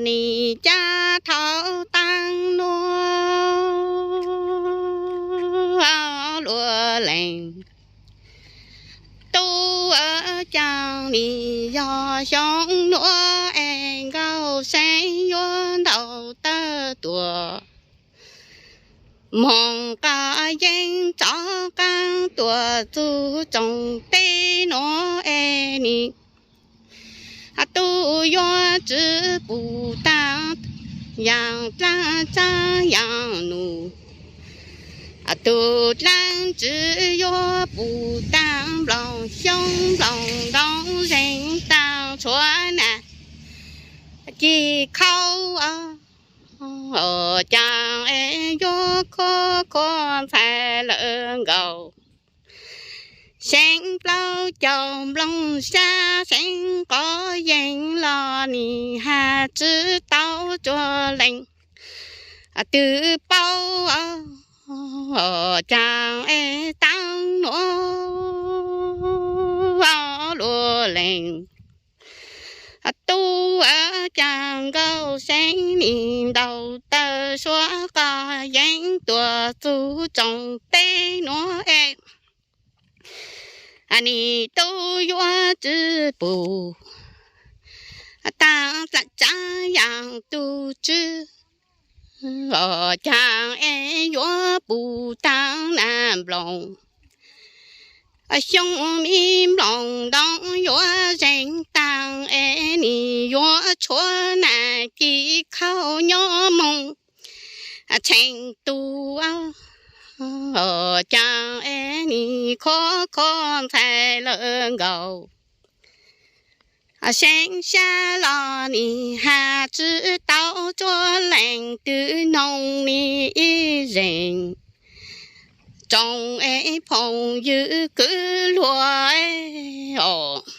Nim caj thaum taag nuav luag lees, tub caag nim yog xyoo nuav es nkauj seeb yuav ntaus tawm tuaj. Moog qab yeeb tso qaab tuaj txug tsoom teb nuav es nim tub yuav tsi pum taag yaam dlaab tsaab yaam num. Tug dlaab tsi yuav pum taag nplooj xyoob nplooj ntoo zeeg taag tshuav na ci khau caag es yuav khuv khuav ntxhais lawm nkaus. Seeb plaub caug nplooj xya seeb qov yeeb los nim has tsi tau tsuag lees. Twb paub caag es taag nuav luag lees, tub caag nkauj seeb nim ntaus tawm suav qov yeeb tuaj txug tsoom teb nuav es nim tub yuav tsi pum taag dlaab tsaab yaam tug tswb caag es yuav pum taag na nplooj xyoob mi nplooj ntoo yuav zeeg taag es nim yuav tshuav na ci khau nyob moog tsheej tug caag es nim khuv khuav ntxhais lawm nkaus. Seeb sab los nim has tsi tau tsuag lees twb noog nim ib zeeg tsoom es phooj ywg kwv luag os.